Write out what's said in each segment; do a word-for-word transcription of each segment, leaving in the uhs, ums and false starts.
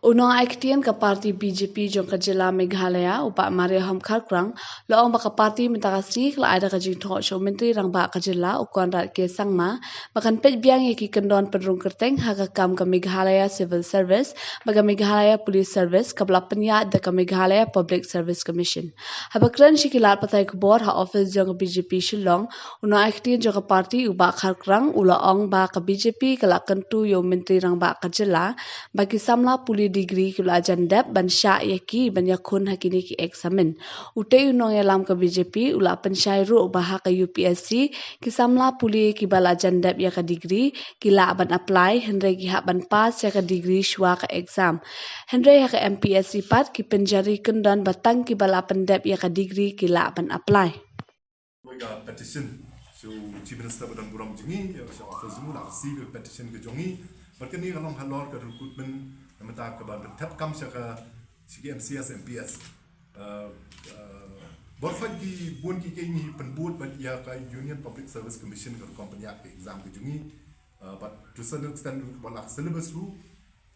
U nongai ktien ka party B J P jong ka jylla Meghalaya, u Bah Mariahom Kharkrang, u la ong ba ka party mynta ka sngi ka la ai da ka jingthoh sha u Myntri Rangbah ka jylla, u Conrad K Sangma, ba kan peit biang ïa ki kyndon pynrung kyrteng ha ka kam ka Meghalaya Civil Service bad ka Meghalaya Police Service kaba la pynïaid da ka Meghalaya Public Service Commission. Haba kren sha ki lad pathai khubor ha ophis jong ka B J P Shillong, u nongai ktien jong ka party u Bah Kharkrang u la ong ba ka B J P ka la kyntu ïa u Myntri Rangbah ka jylla ba ki samla pule degree kiba la jan dep ban shah ïa ki ban ïakhun ha kine ki eksamin. Utei u nongïalam ka B J P u la pynshai ruh ba ha ka U P S C ki samla pule kiba la jan dep ïa ka degree ki lah ban apply, hynrei ki hap ban pass ïa ka degree shuwa ka exam. Hynrei ha ka M P S C pat ki pynjari kyndon ba tang kiba la pyndep ïa ka degree ki lah ban apply. Ka petition sha u Chief Minister ba don burom jong ngi, sha office jong u, la receive ka petition ka jong ngi. Bad kane ka long halor ka recruitment, namar ka ban pynthep kam sha ka, sha ki M C S, M P S. Uh, uh, bor khot ki bun ki, ki ngi pynbud bad ïa ka Union Public Service Commission ka rukom pynïaid ka exam ka jong ngi. Uh, bad to some extent ba la syllabus ruh.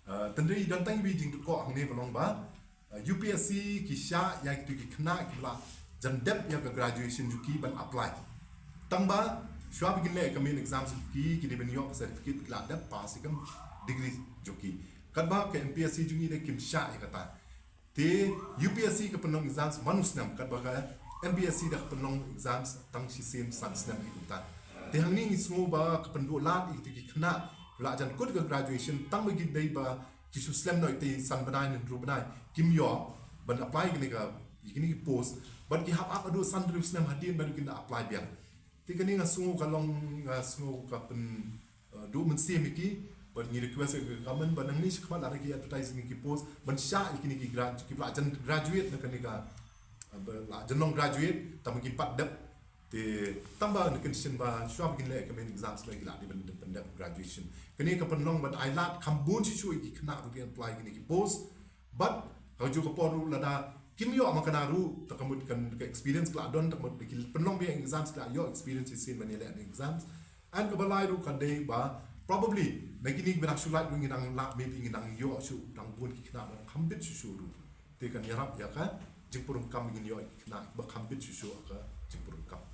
Uh, tang dei don tang iwei i jingkyrkhu hangne ka long ba, uh, U P S C ki shah ïa kito ki khynnah kiba la jan dep ïa ka graduation jong ki ban apply. Tang ba shuwa ba kin leh ka main exam jong ki, ki dei ban ïoh ka certificate ba ki la dep pass ïa ka degree jong ki. Katba ka M P S C jong ngi de kim shah ïa kata. Te U P S C ka pynlong exams man u snem, katba ka M P S C da ka pynlong exams tang shisien san snem ïa kata. Te hangne ngi sngew ba ka pynduh lad ïa kito ki khynnah la jan kut ka graduation, tang ba ki dei ba ki shu slem noh ïa kata san bnai ne hynriew bnai, kim ïoh ban apply kine ka, kine ki post, bad ki hap ap haduh san hynriew snem hadien ba kin da apply biang. Te kane nga sngew ka long, nga sngew ka pyn, uh, duh mynsiem ïa ki, bad ngi request ïa ka government ba nangne shakhmat lada ki advertise ïa kine ki post ban shah ïa kine ki grad, kiba la jan graduate na kane ka, uh, ba la jan long graduate tang ba kim pat dep. Te tang ba na condition ba shuwa ba kin leh ka main exams ba ki la dei ban pyndep graduation. Kane ka pynlong ban ai lad kham bun shuh shuh ïa ki khynnah ba kin apply kine ki post. Bad ha kajuh ka por ruh lada kim ïoh man kane ruh, te ka mut kan ka experience ka la don, te ka mut ki pynlong biang exams ki la ïoh experience shisien ban ïaleh exams. And kaba lai ruh ka dei ba probably na kine kiba dang shu lait ruh ngi dang lah, maybe ngi dang ïoh shuh dang bun ki khynnah ba kham bit shuh shuh ruh. Te kan ïarap ïa ka jingpynrung kam, ngin ïoh ki khynnah ba kham bit shuh shuh ka jingpynrung kam.